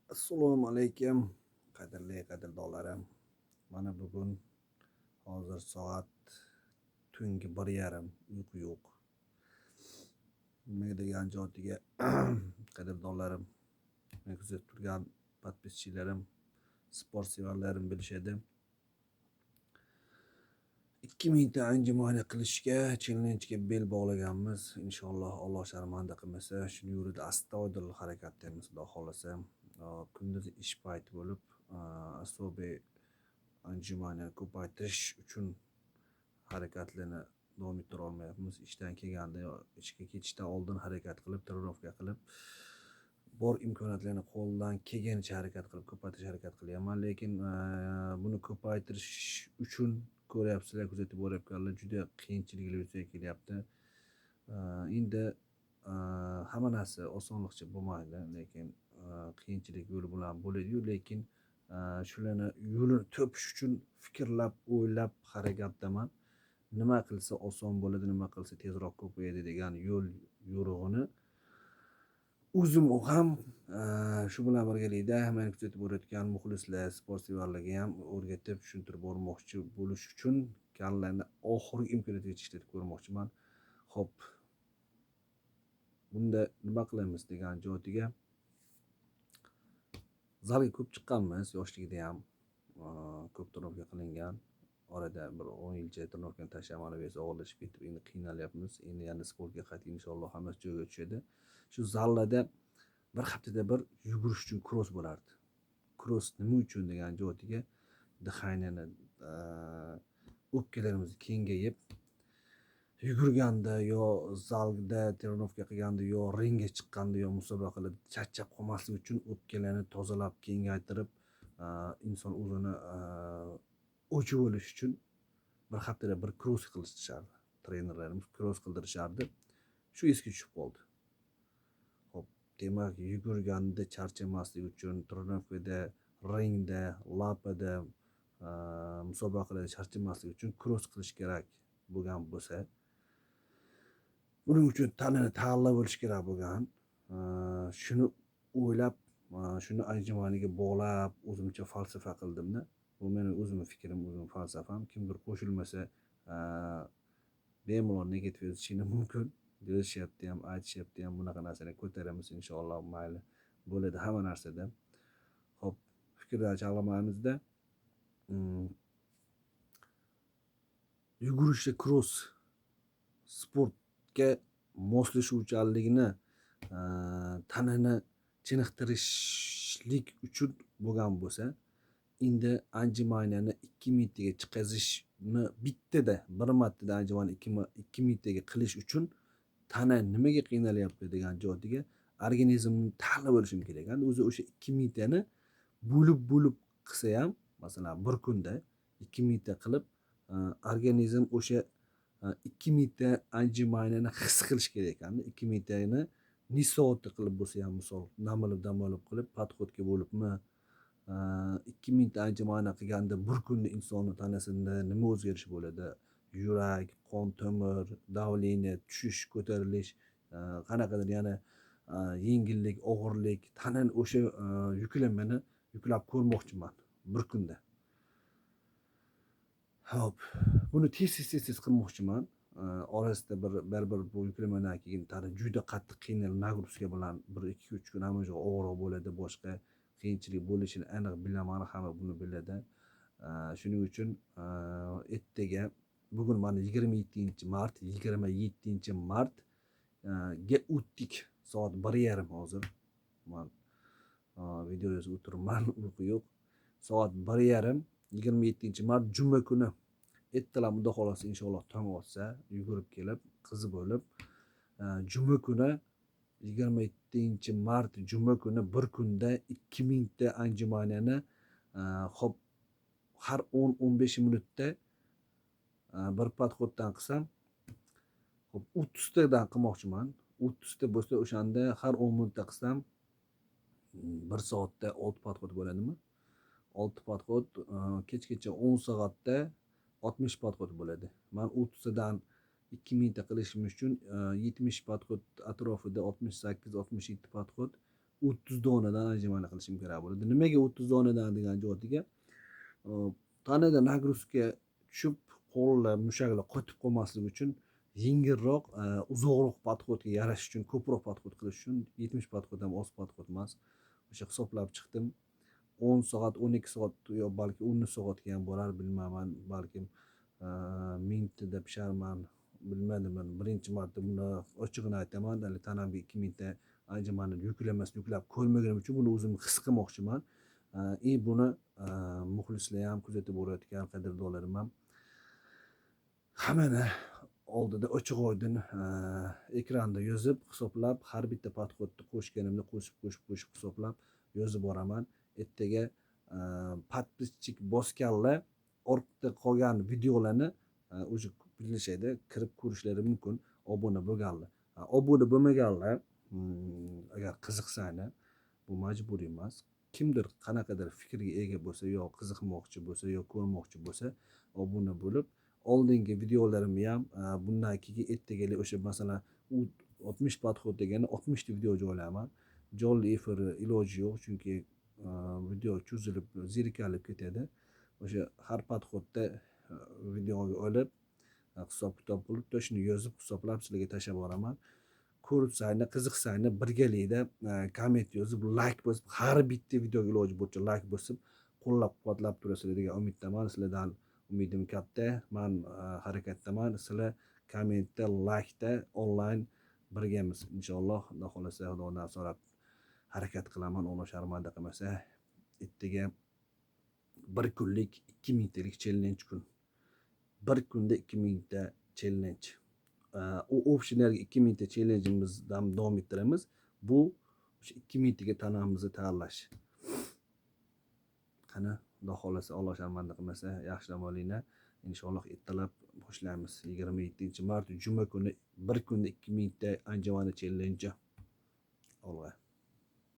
Assalomu alaykum, qadrli qadrdonlarim. Mana bugun hozir soat tungi 1:30, uyqu yo'q. Nima degan jotiga qadrdonlarim, meni kuzatib turgan подписчиlarim, sport sevarlarim bilishadi. 2000 ta отжимание qilishga, challenge'ga bel bog'laganmiz. Inshaalloh, Alloh sharmanda qilmasa, shuni yo'lida astoydil harakatdamiz, Xudo xohlasa. Kunduzi ish payti bo'lib, особый отжимание ko'paytirish uchun harakatlarni davom ettira olmayapmiz. Ishdan kelganda yo ishga ketishdan oldin harakat qilib, тренировка qilib, bor imkoniyatlarni qo'ldan kelganicha harakat qilib ko'paytirishga harakat qilyapman. Lekin buni ko'paytirish uchun ko'ryapsizlar, kuzatib borayotganlar, juda qiyinchiliklar yuzaga kelyapti. Endi hamma narsa osonlikcha bo'lmaydi, lekin qiyinchilik yo'li bilan bo'ladi-yu, lekin shularni yo'lini topish uchun fikrlab, o'ylab harakatdaman. Nima qilsa oson bo'ladi, nima qilsa tezroq ko'payadi degan yo'l yo'rig'ini o'zim ham, shu bilan birgalikda meni kuzatib borayotgan muxlislar, sport sevarlarga ham o'rgatib, tushuntirib bormoqchi bo'lish uchun kallani oxirgi imkoniyatgacha ishlatib ko'rmoqchiman. Xo'p, bunda nima qilamiz degan jotiga zalga ko'p chiqqanmiz, yoshligida ham ko'p тренировка qilingan. Orada bir 10 yilcha тренировка ni tashlab, mana bu yerda og'irlashib ketib, endi qiynalyapmiz. Endi yana sportga qaytib, inshaalloh, hammasi joyiga tushadi. Shu zallarda bir haftada bir yugurish uchun kross bo'lardi. Kross nima uchun degan jotiga дыхание ni, o'pkalarimiz kengayib, yugurganda yo zalda тренировка qilganda yo ringga chiqqanda yo musobaqalarda charchab qolmaslik uchun o'pkalarni tozalab, kengaytirib, inson o'zini o'chib olish uchun bir haftada bir kross qilishardi. Trenerlarimiz kross qildirishardi. Shu esga tushib qoldi. Xo'p, demak, yugurganda charchamaslik uchun, тренировка da, ringda, lapada, musobaqalarda charchamaslik uchun kross qilish kerak bo'lgan bo'lsa, buning uchun tanani tayyorlab olish kerak bo'lgan. Shuni o'ylab, shuni отжимание ga bog'lab, o'zimcha falsafa qildimda. Bu meni o'zimni fikrim, o'zimni falsafam. Kimdir qo'shilmasa, bemalol negativ yozishinglar mumkin. Yozishyapti ham, aytishyapti ham, bunaqa narsani ko'taramiz inshaalloh, mayli. Bo'ladi hamma narsada. Xo'p, fikrdan chalg'imaymizda. Yugurishda kross sportga moslashuvchanligini, tanani chiniqtirishlik uchun bo'lgan bo'lsa, endi отжимание ni 2000 taga chiqazishni bittada, bir martada отжимание 2000 taga qilish uchun tana nimaga qiynalyapti degan joyiga organizmni tanlab olishim kerak. Endi o'zi o'sha 2000 tani bo'lib-bo'lib qilsa ham, masalan, bir kunda 2000 ta qilib, organizm o'sha 2000 ta отжимание ni his qilish kerak ekanda. 2000 tani necha soatda qilib bo'lsa ham, misol, dam olib, dam olib qilib, подход ga bo'libmi, 2000 ta отжимание qilganda bir kunda insonni tanasida nima o'zgarish bo'ladi? Yurak, qon tomir, давление tushish, ko'tarilish, qanaqadir yana yengillik, og'irlik, tanani o'sha yuklamani yuklab ko'rmoqchiman bir kunda. Xo'p, buni tez-tez, tez-tez qilmoqchiman. Orasida bir baribir bu yuklamadan keyin tana juda qattiq qiynalib, нагрузка bilan 1, 2, 3 kun hamma joy og'riq bo'ladi, boshqa qiyinchilik bo'lishini aniq bilaman, hamma buni biladi. Shuning uchun ertaga, bugun mana 27-mart, 27-mart ga o'tdik. Soat 1:30 hozir. Man video yozib o'tiribman, uyqu yo'q. Soat 1:30, 27-mart, juma kuni. Ertalab, Xudo xohlasa, inshaalloh, tong otsa, yugurib kelib, qizib bo'lib, juma kuni, 27-mart, juma kuni bir kunda 2000 ta отжимание ni, xo'p, har 10-15 minutda bir подход dan qilsam, xo'p, 30 tadan qilmoqchiman. 30 ta bo'lsa, o'shanda har 10 minutda qilsam, 1 soatda 6 подход bo'ladimi? 6 подход, kechgacha 10 soatda 60 подход bo'ladi. Man 30 tadan 2000 ta qilishim uchun 70 подход atrofida, 68, 67 подход. 30 donadan отжимание qilishim kerak bo'ladi. Nimaga 30 donadan degan joyiga, tanada нагрузка tushib, qo'llar, mushaklar qotib qolmasligi uchun yengilroq, uzoqroq подход ga yarashish uchun, ko'proq подход qilish uchun. 70 подход ham oz подход emas. O'sha hisoblab chiqdim. 10 soat, 12 soat yo balki 13 soatga ham borar, bilmayman, balkim 1000 tada pisharman, bilmadim. Man birinchi marta buni, ochig'ini aytaman, hali tanamga 2000 ta отжимание yuklamas, yuklab ko'rmaganim uchun buni o'zim his qilmoqchiman. И buni muxlislar ham kuzatib borayotgan qadrdonlarim ham, hammani oldida ochiq oydin ekranda yozib, hisoblab, har bitta подход ni qo'shganimda qo'shib, qo'shib, qo'shib, hisoblab yozib boraman. Ertaga подписчик bosganlar ortda qolgan videolarni уже bilishadi, kirib ko'rishlari mumkin obuna bo'lganlar. Obuna bo'lmaganlar, agar qiziqsanglar, bu majburiy emas, kimdir qanaqadir fikrga ega bo'lsa yo qiziqmoqchi bo'lsa yo ko'rmoqchi bo'lsa, obuna bo'lib, oldingi videolarimni ham, bundan keyin ertagalik o'sha, masalan, u 60 подход degani 60 ta video joylayman. Jonli efir iloji yo'q, chunki video cho'zilib, zerikarli ketadi. O'sha har подход da videoga olib, hisob kitob qilib, точно yozib, hisoblab sizlarga tashlab boraman. Ko'rsanglar, qiziqsanglar, birgalikda komment yozib, layk bosib, har bitta videoga iloji bo'yicha layk bosib, qo'llab quvvatlab turasizlar degan umiddaman. Sizlardan umidim katta. Man harakatdaman, sizlar kommentda, laykda onlayn birgamiz, inshaalloh. Xudo xohlasa, Xudodan so'rab harakat qilaman, Alloh sharmanda qilmasa. Ertaga bir kunlik 2000 talik challenge kun, bir kunda 2000 ta challenge. U общий 2000 ta challengeimizdan davom ettiramiz. Bu o'sha 2000 taga tanamizni tayyorlash. Qani, Xudo xohlasa, Alloh sharmanda qilmasa, yaxshi dam olinglar. Inshaalloh, ertalab boshlaymiz. 27-mart, juma kuni, bir kunda 2000 ta отжимание challenge. Olg'a!